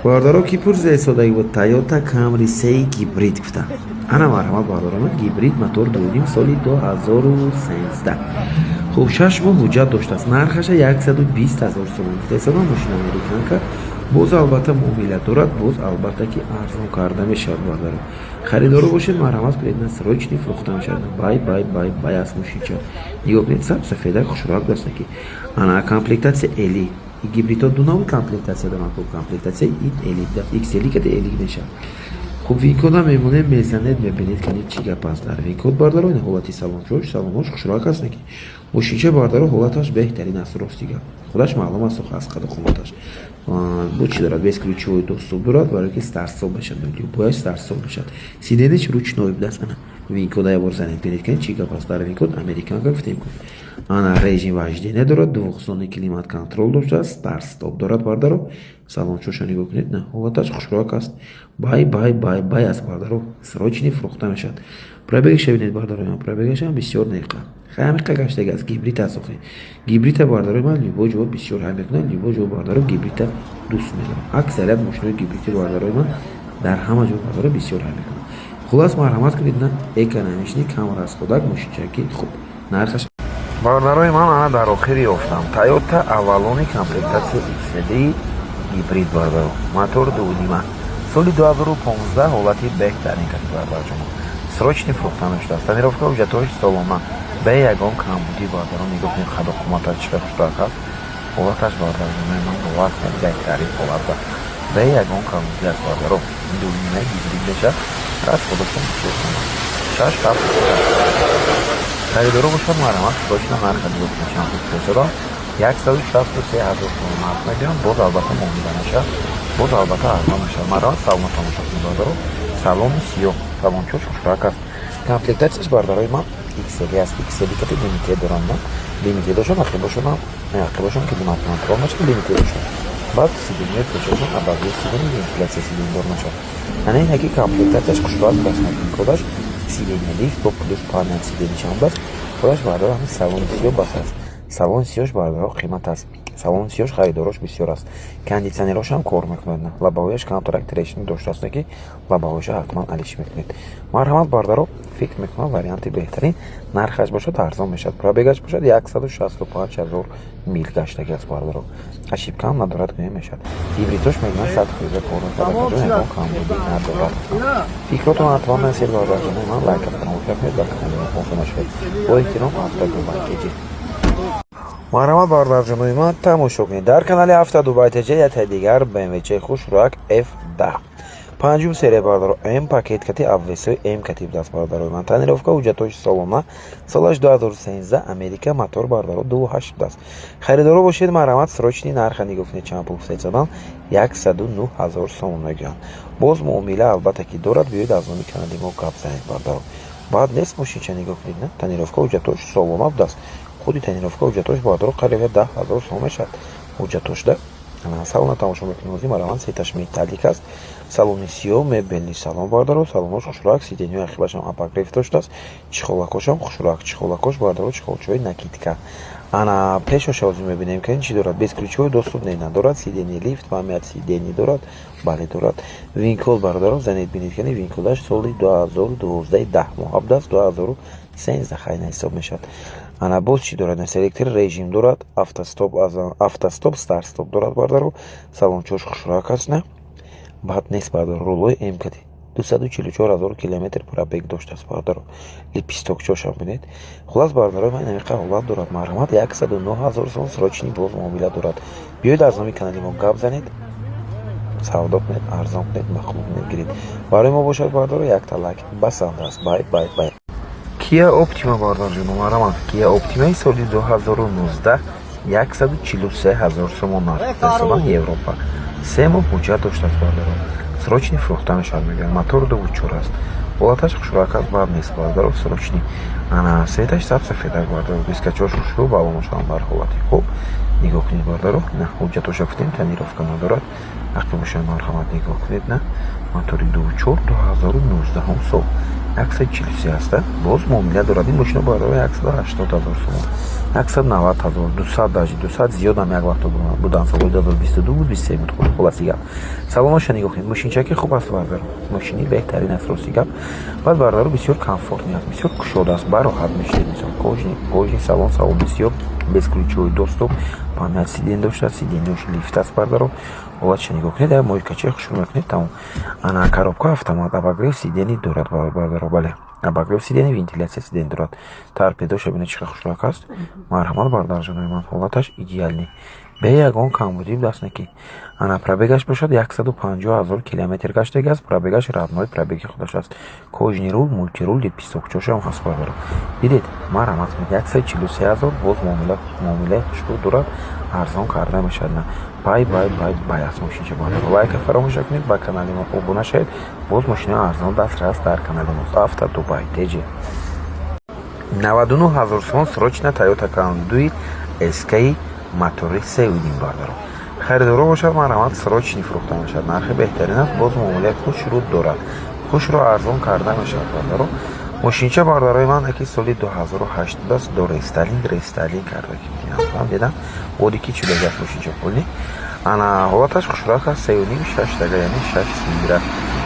Бародаро, ки пурсида истодаги буд Тойота Камри сеи гибрид гуфта. Ана, марҳамат, бародаро, гибрид, мотор 2,5, соли 2013. Хуб, 6 моҳ ҳуҷҷат доштааст. Нархаша 120 000 сомон гуфта истода. Мошина американка, боз албатта муомила дорад, боз албатта ки арзон карда мешавад. Бародаро, харидоро бошед, марҳамат кунед, на срочный фурӯхта мешавад. Бай, бай, бай, бай аст мошинча. Нигоҳ кунед, саб сафедак, хушрак дастаки. Ана, комплектация L. Гибридҳо ду навъи комплектация доранд. Комплектация ин L, XL каде L мешавад. Хуб, VIN-код а мемонем, мезанед, мебинед, кани чӣ гап аст дар VIN-код. Бардаро, ин ҳолати салончош, салонош хушрак аст ки мошинча, бардаро, ҳолаташ беҳтарин аст. Рости гап, худаш маълум аст аз қаду қоматаш. Бо чӣ дорад? Бесключевой доступ дорад, барое ки старт-стоп мешавад, любояш старт-стоп мешавад. Сиденье ш ручной будааст. Ана, VIN-код а ябор занед, бинед, кани чӣ гап аст дар VIN-код. Американка гуфтем. Ана, режим вождения дорад, двухзонный климат контроль доштааст, старт-стоп дорад. Бардаро, салончоша нигоҳ кунед, на ҳолаташ хушрак аст. Бай, бай, бай, бай аст, бардаро, срочный фурӯхта мешавад. Пробег аша бинед, бардаро, пробег ашам бисёр неқа, ҳамиқа гаштаги аст. Гибрид аст охи. Гибрита, бардарои ман, любой ҷо бисёр ҳай мекунанд, любой ҷо, бардаро, гибрита дӯст медорам. Аксарият мошинои гибрити, бардарои ман, дар ҳама ҷо, бардаро, бисёр ҳай мекунанд. Хулас, марҳамат кунед, на экономичный, кам расход ак мошинчаки хуб нархаш. Бародарои ман, ана дар охир ёфтам Тойота Авалони комплектация XL гибрид, бародаро, мотор 2,5, соли 2015, ҳолати беҳтарин кати, бародарҷоно, срочный фурӯхта мешудааст. Тонировка, ҳуҷҷатҳои солона, бе ягон камбудӣ. Бародаро, нигоҳ кунед, қаду қоматаш чӣ қадр хушрак аст. Ҳолаташ, бародарҷонои ман, бовар кунед, беҳтарин ҳолат ба бе ягон камбудӣ аст. Бародаро, 2,5 гибрид мешавад, расход ошон бисёр кам, шаш ҳафт. Харидоро бошад, марҳамат, срочно. Нарха нигоҳ кунед, чанд пул песоро. 163 000 сомон нарх мегиранд. Боз албатта муомила мешавад, боз албатта арзон мешавад. Марҳамат, салона тамошо кунед, бародаро. Салони сиёҳ, салончош хушрак аст. Комплектация ш, бародарои ман, XL аст. XL кати лимитед дорам, на лимитед ошон, ақибошонам, ақибошон климат контроль мешавад, лимитед ошон. Баъд сиденье пешошон обогрев сиденье, вентиляция сиденье дор мешавад. Ана, инаки комплектация ш хушрак аст. Кодаш сиденье лифт бо плюс память сиденье шам аст. Худаш, бародаро, ҳамин салони сиёҳ бас аст. Салони сиёҳш, бародаро, қимат аст. Салони сиёҳш харидорош бисёр аст. Кондитсионерошам кор мекунад, лобовой аш камтарак трещина доштааст, ки лобовой аша ҳатман алиш мекунед. Марҳамат, бародаро, фикр мекунам, варианти беҳтарин. Нархаш бошад, арзон мешавад. Пробег аш бошад, 165 000 мил гаштаги аст, бародаро. Ошибка ам надорад, гӯя мешавад. Гибридош мегӯянд, 100% кор мекунад, ягон камбудӣ надорад. Фикротон ҳатман насед, бародарҷонои ман, лайка фаромӯш накунед ва канали мо обуна шавед. Бо эҳтиром, Автодубай ТЖ. Марҳамат, бародарҷонои ман, тамошо кунед дар канали Автодубай ТЖ яте дигар БМВ хушрак F10 панҷум серия, бародаро, М пакет кати, обвес ои М кати будааст. Бародарои ман, тонировка, ҳуҷҷатҳои солона, солаш 2013, Америка, мотор, бародаро, 2,8 будааст. Харидоро бошед, марҳамат, срочный. Нарха нигоҳ кунед, чанд пул гуфтаистодам. 109 000 сомон мегӯянд. Боз муомила албатта ки дорад. Биёед, аз номи канали мо гап занед, бародаро. Баъд нест мошинча, нигоҳ кунед, на тонировка, ҳуҷҷатҳош солона будааст. Худи тонировка, ҳуҷҷатҳош, бародаро, қариб 10 000 сом мешавад ҳуҷҷатҳошда. Салона тамошо мекунем озӣ, марҳамат. Цвет аш металлик аст. Салони сиёҳ, мебельный салон, бародаро, салонош хушрак, сиденье ҳои ақибашам обогрев доштааст, чехол акошам хушрак, чехол акош, бародаро, чехол чои накидка. Ана, пешоша озӣ мебинем, ки чӣ дорад. Бесключевой доступ не, надорад. Сиденье лифт, память сиденье дорад, бале, дорад. VIN-код, бародаро, занед, бинед, кани VIN-код аш соли 2012 10 моҳа будааст, 2013 хайна ҳисоб мешавад. Ана, боз чӣ дорад? Селектор режим дорад, автостоп, автостоп, старт-стоп дорад. Бародаро, салончош хушрак аст, на баъд нест, бародаро. Рулои М кати, 244 000 километр пробег доштааст, бародаро. Лепесток чошам бинед. Хулас, бародаро, ман инамиқа ҳолат дорад. Марҳамат, 109 000 сом, срочный, боз муомила дорад. Биёед, аз номи канали мо гап занед, савдо кунед, арзон кунед, мақбул кунед, гиред. Барои мо бошад, бародаро, якта лайк басанда аст. Бай, бай, бай. Кия Оптима, бародарҷоно, марҳамат. Кия Оптимаи соли 2019, 143 000 сомон нарх ҳисобан, Европа, 3 моҳ ҳуҷҷат доштааст. Бародаро, срочный фурӯхта мешавад, мегӯянд. Мотор 2,4 аст. Ҳолаташ хушрак аст, бад нест, бародаро, срочный. Ана, цвет аш саб сафедак, бародаро, дискачош хушрӯ, балоношам бар ҳолати хуб. Нигоҳ кунед, бародаро, на ҳуҷҷатоша гуфтем, тонировка надорад. Ақибоша, марҳамат, нигоҳ кунед, на мотори 2,4, 2019-ум сол, 143 аста. Боз муомила дорад ин мошино, бародаро, 180 000 сомон. 190 000, 200, даже 200 зиёдам як вақто будан. Соли 2022 буд, 23 буд. Хулоси гап, салоноша нигоҳ кунед. Мошинчаки хуб аст, бардаро, мошини беҳтарин аст, рости гап. Баъд, бардаро, бисёр комфортный аст, бисёр кушод аст, бароҳат мешавед. Мисол, кожаный салон, салон бисёр бесключевой доступ, память сидень доштааст, сиденьош лифт аст, бардаро. Ҳолатша нигоҳ кунед, як мойкачаи хушрӯ мекунед, тамом. Ана коробка автомат, обогрев сидений дорад, бардаро, бале, обогрев сидений, вентиляция сидений дорад. Торпедоша бинед, чӣ хушрак аст. Марҳамат, бардарҷонои ман, ҳолаташ идеальный, бе ягон камбудӣ даст неки. Ана пробегаш бошад, 150 000 километр гаштаги аст. Пробегаш родной пробеги худаш аст. Кожаный руль, мультируль, лепестокчошам ҳаст, бардаро, дидед. Марҳамат кунед, 143 000. Боз муомилаи хушрӯ дорад, арзон карда мешавад. На бай, бай, бай, бай аст мошинча, бардаро. Лайка фаромӯш накунед, ба канали мо обуна шавед. Боз мошинаи арзон дастрас дар канали мост, Авто Дубай теҷи. 99 000 сомон, срочно. Тойота Камри SK, мотори сеюним, бардаро. Харидоро бошад, марҳамат, срочный фурӯхта мешавад. Нархи беҳтарин аст, боз муомилаи хушрӯ дорад, хушро арзон карда мешавад, бардаро. Мошинча, бардарои ман, яки соли 2008 будааст, до рестайлинг, рестайлинг карда дидам, бодики чудаги аст мошинча, полный. Ана ҳолаташ хушрак аст, сеюним, шаш тага, яъне шаш цилиндра.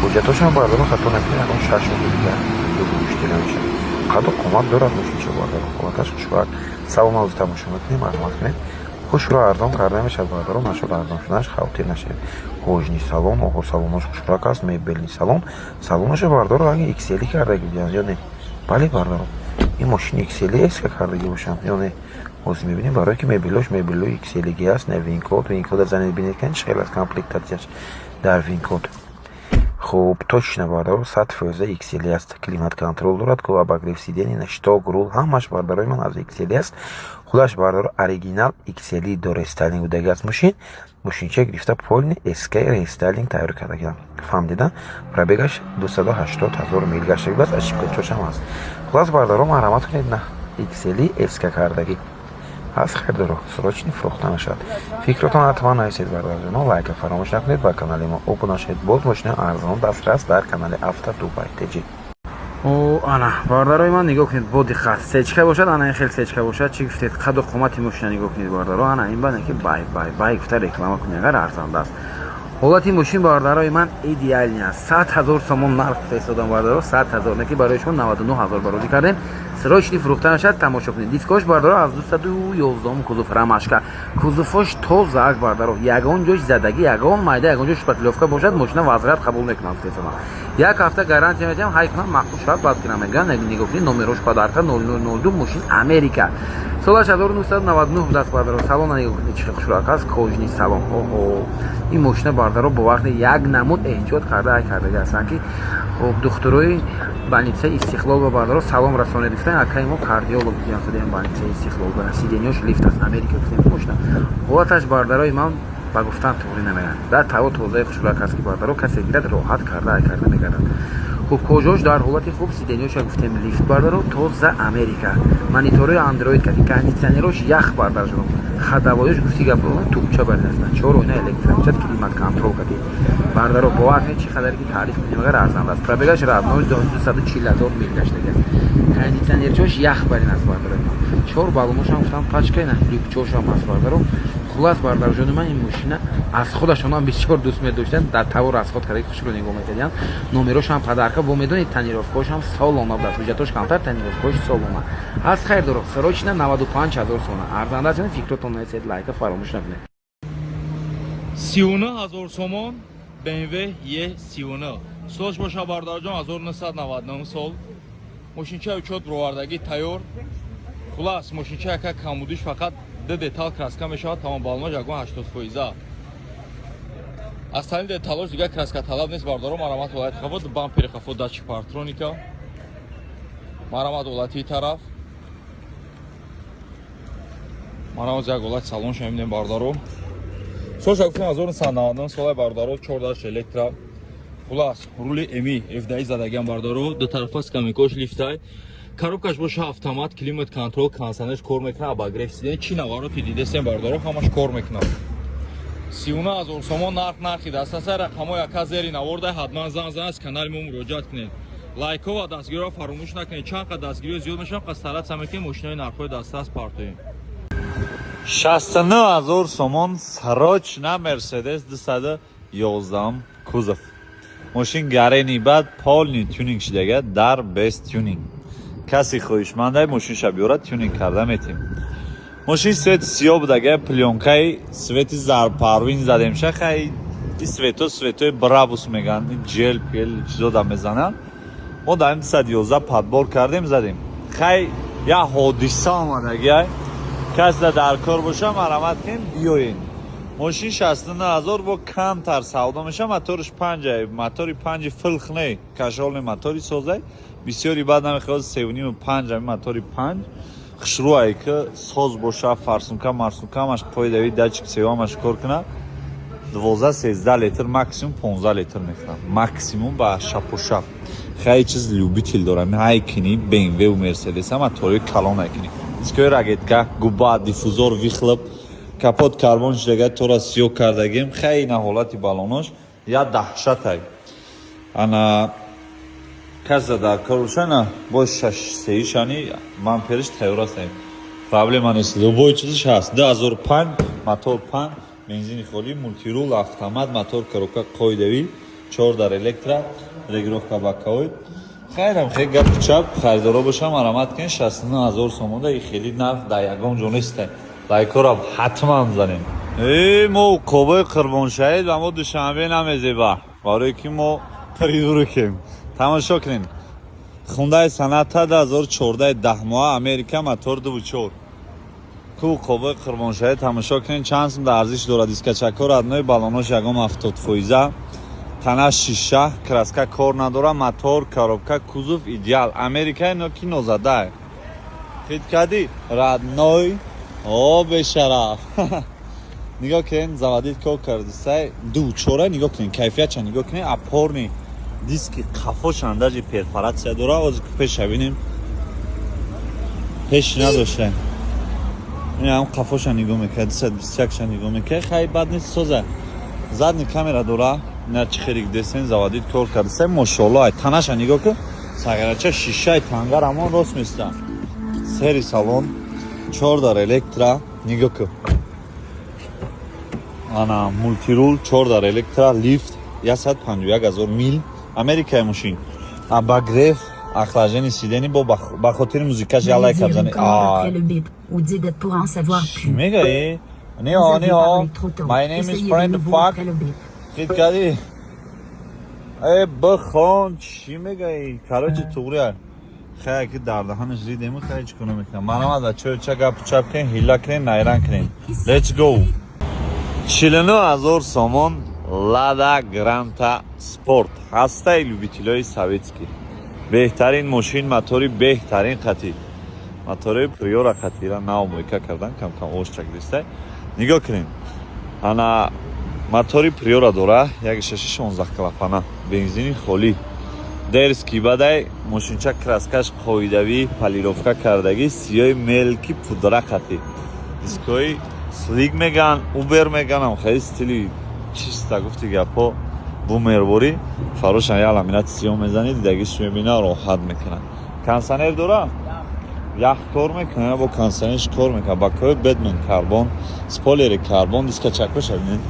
Ҳуҷҷатошам, бардаро, хато накунед, ягон 6 моҳи дигар гӯштида мешавад. Қаду қомат дорад мошинча, бардаро, ҳолаташ хушрак. Салом, авзи тамошо мекунем, марҳамат кунед, хушро арзон карда мешавад, бардаро. Нашуд арзон шуданаш, хавотир нашавед. Кожаный салон, оҳо, салонош хушрак аст, мебельный салон. Салоноша, бардаро, ранги XL кардаги будианд ё не? Бале, бардаро, ин мошини XL эска кардаги бошанд ё не, ҳозир мебинем, барое ки мебелош мебелои XL-ги аст. Не, VIN-код, VIN-кода занед, бинед, кан чӣ хел аст комплектатсияш дар VIN-код. Хуб, точно, бардаро, 100% XL аст. Климат контроль дорад, ку обогрев сидений, щиток, руль, ҳамаш, бардарои ман, аз XL аст. Худаш, бардаро, оригинал XL до рестайлинг будаги аст мошин. Мошинча гирифта, полный SK рестайлинг тайёр кардагиам, фаҳмдида. Пробегаш 280 000 мил гаштаги будааст, ошибкачошам ҳаст. Хулас, бардаро, марҳамат кунед, на XL SK кардагӣ ҳаст, харидоро, срочный фурӯхта мешавад. Фикротон ҳатман нависед, бародарҷоно, лайка фаромӯш накунед, ба канали мо обуна шавед. Боз мошинаи арзон дастрас дар канали Авто Дубай теҷи. О, ана, бародарои ман, нигоҳ кунед бо диққат. Сечка бошад, ана ин хел сечка бошад. Чӣ гуфтед? Қаду қомати мошина нигоҳ кунед, бародаро. Ана ин баъд ки бай, бай, бай гуфта реклама кунед, агар арзанда аст. Ҳолати мошин, бародарои ман, идеальный аст. 100 000 сомон нарх гуфта истодам, бародаро, 100 000, не ки барои шумо 99 000 барозӣ кардем. Срочный фурӯхта нашад, тамошо кунед. Дискош, бародаро, аз 211-ум кузов, рамашка, кузовош тозаак, бародаро, ягон ҷош задагӣ, ягон майда, ягон ҷош шпаклёвка бошад, мошина возврат қабул мекунам, гуфта истодам. Як ҳафта гарантия медиҳам, ҳай кунам, маъқул шавад, баъд кунам, мегӯям. Нигоҳ кунед, номерош подарка, 0002, мошин Америка, солаш 1999 будааст, бародаро. Салона нигоҳ кунед, чӣ хушрак аст, кожаный салон. Оҳо, ин мошина, бародаро, бо вақти як намуд эҳтиёт карда ай кардаги ҳастанд, ки хуб, духтурои больницаи Истиқлол ба, бародаро, салом расонед, гуфтан, акаи мо кардиолог будиам шудаем больницаи Истиқлол. Ба сиденьош лифт аст, Америка гуфтем. Мошина ҳолаташ, бародарои ман, ба гуфтан туғрӣ намеяд, дар таво тозаи хушрак аст, ки, бародаро, касе гирад, роҳат карда ай карда мегардад. Хуб, кожош дар ҳолати хуб, сиденьоша гуфтем лифт, бардаро, тоза, Америка, мониторои андроид кати, кондитсионерош ях, бардаржо, ходовоёш, гуфти гап, тупча барин астанд, чор ойна электромчат, климат контроль кати, бардаро, бовар кунед, чӣ қадаре ки таъриф кунем, агар арзанда аст. Пробегаш родной 240 000 мил гаштаги аст. Кондитсионерчош ях барин аст, бардаро, чор баллоношам гуфтам пачка, на люкчошам ҳаст, бардаро. Хулас, бардарҷони ман, ин мошина аз худашонам бисёр дӯст медоштанд, дар тавор аз худ карда хушро нигоҳ мекардиям. Номерошам подарка, бо медонед, тонировкаошам солона будааст, ҳуҷҷатош камтар, тонировкаош солона ҳаст. Хайр доро, срочно, 95 000 сомона, арзанда аст. Фикротон нависед, лайка фаромӯш накунед. 39 000 сомон, BMW E39. Солш боша, бародарҷон, 1999 сол. Мошинчаи учёт бировардагӣ, тайёр. Хулас, мошинча яка камудиш, фақат ду детал краска мешавад, тамом. Баллонош ягон 80 фоиза. Аз тани деталош дигар краска талаб нест, бародаро. Марамат, ҳолати хафо, бампери хафо, датчик парктроника. Марамат, ҳолати тараф. Марамат, як ҳолати салонша мебинем, бародаро. Солша гуфтем, 1999 солай, бародаро, 14 электро. Хулас, рули МИ FDI задагиам, бародаро, ду тарафа скамейкош лифтай. Коробкаш боша автомат, климат контроль, кондиционерш кор мекунад, обогрев сиденье, чӣ навороти дидесем, бародаро, ҳамаш кор мекунад. 39 000 сомон нарх, нархи дастаса. Рақамҳои ака зери наворда, ҳатман зан зан, аз канали мо муроҷиат кунед. Лайкҳо ва дастгириҳоро фаромӯш накунед. Чанд қад дастгириҳо зиёд мешаванд, қад стараться мекунем, мошинои нархҳои дастрас партоем. 69 000 сомон, срочно. Мерседес 211 кузов, мошин гарени бад, полный тюнинг шидага, дар без тюнинг. Каси хоҳишмандай, мошинша биёрад, тюнинг карда метем. Мошин цвет и сиёҳ будага, плёнка и цвет и зарпарвин задемша. Хай, и цвет о, цвет ои Брабус меган, ҷел пел чизо да мезананд. Мо дар ин 211 подбор кардем, задем. Хай, як ҳодиса омадагиай. Касда дар кор боша, марамат кунем, биёен. Мошин 69 000 бо камтар савдо меша. Моторш панҷа, мотори панҷи филх не, кашолни мотори созай, бисёри бад намехоҳад. Севниму панҷ ами мотори панҷ хушрӯае, ки соз боша, форсунка марсунка ҳамаш қоидави, датчик севамаш кор кунад, 12-13 литр, максимум 15 литр мехӯрам, максимум ба шапошап. Хеле чиз любитель дорам, ҳай кини БМВ Мерседес, моторҳои калон ай кини, дискои ракетка, губа, диффузор, выхлоп, капот карбон шидага, тора сиёҳ кардагим. Хеле на ҳолати балонош я даҳшатай. Ана, каса дар кор боша, на бо шаш сеишани ман периш тайёр ҳастем, проблема нест, любой чизиш ҳаст. 2005, мотор панҷ, бензини холӣ, мультирул, автомат, мотор, коробка қоидавӣ, чор дар электро, регулировка боковой. Хайрам, хеле гапи чап. Харидоро бошам, марамат кунед. 69 000 сомонда и хеле нарх дар ягон ҷо нест. Лайкора ҳатман занем. Э, мо қобои Қурбоншаҳид ва мо Душанбе намезеба, барое ки мо придурок ем. Тамошо кунем: Хундай Соната 2014, 10 моҳа, Америка, мотор дуву чор. Ку қобои Қурбоншаҳид, тамошо кунем, чанд сум дар арзиш дорад. Дискачакҳо родной, балонош ягон 70%, тана шиша, краска кор надора, мотор, коробка, кузов идеал, Америка ино ки нозада хит кади, родной. О, бешараф, нигоҳ кунед, заводить кор кардисай, ду чора. Нигоҳ кунед, кайфиятша нигоҳ кунед. Опорный диски қафошан даже перфорация дора. Ҳозир пеша бинем, пеш надошта. Ин қафоша нигоҳ мекард, 221-ша нигоҳ мекард. Хай, бад нест, соза. Задний камера дора. На, чӣ хеле десен, заводить кор кардисай, мошоалло. Ай, танаша нигоҳ кун, сагарача, шишаи тангар ҳамон рост места. Сери салон, чор дар электро, нигоҳ кун. Ана, мультирул, чор дар электро, лифт, 151 000 мил, Америкаи мошин, обогрев, охлаждение сидений, бо ба хотири музикаш я лайк Réalisez бзани. une commande après le bip ou dites pour en savoir Чӣ plus. мегаи? Vous Нио, avez нио. parlé trop tôt. My name is Essayez de friend nouveau fuck. après le bip. Хит кардӣ? Э, бихон, чӣ мегаи? Короче, туғри хай, ки дар даҳанаш ридему. Хай, чӣ кунам, мекунам. Манам да чой ча гапу чап кунем, ҳила кунем, найран кунем. Let's go. 49 000 сомон, Лада Гранта Спорт ҳастаи любитель ои советский. Беҳтарин мошин, мотори беҳтарин қатӣ, мотори Приора қатира нав мойка кардан, камкам ошчак дистай. Нигоҳ кунем, ана, мотори Приора дора, як шаши 16 клапана, бензини холӣ, дерзкий бадай мошинча, краска ш қоидавӣ, полировка кардагӣ, сиёи мелки пудра қатӣ, дискои слик меган, убер меганам, хеле стили чиста. Гуфти гапҳо, бумерворӣ фарошан, як ламинати сиёҳ мезанӣ, дидагиш мебина, роҳат мекунад. Кондиционер дора, ях кор мекунад, бо кондиционерш кор мекунад. Бакои бедмен карбон, спойлери карбон, дискачакоша бинед,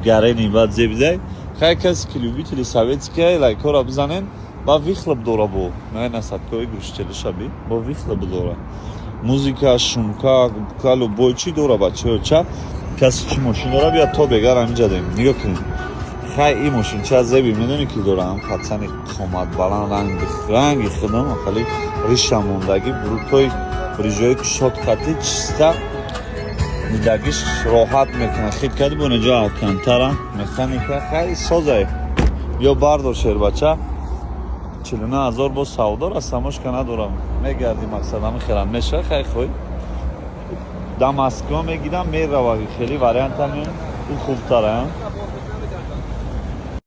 гарени баъд зебидай. Хай, касе ки любители советский, лайкора бизанен. Ба выхлоп дора, бо най насадкои гӯштелишаби, бо выхлоп дора, музыка, шумка, любой чӣ дора. Бачаё, ча касе чӣ мошин дора, бия то бегар ҳаминҷа дорем. Нигоҳ кунед. Хай, ин мошинча зеби, медонӣ ки дора, ҳам пацани қомат баланд, ранги ранги худам, хали риша мондагӣ, брюк ои брижои кушод қатӣ, чиста, дидагиш роҳат мекунад. Хит кардӣ, бо неҷо алкантара, механика. Хай, созай, ё бардор, шербача. 49 000 бо савдор аст, самошка надорам, мегарди, мақсад ҳами хелам меша. Хай, хой да Москва мегирам, мерава, хеле вариантам ӯ хубтара.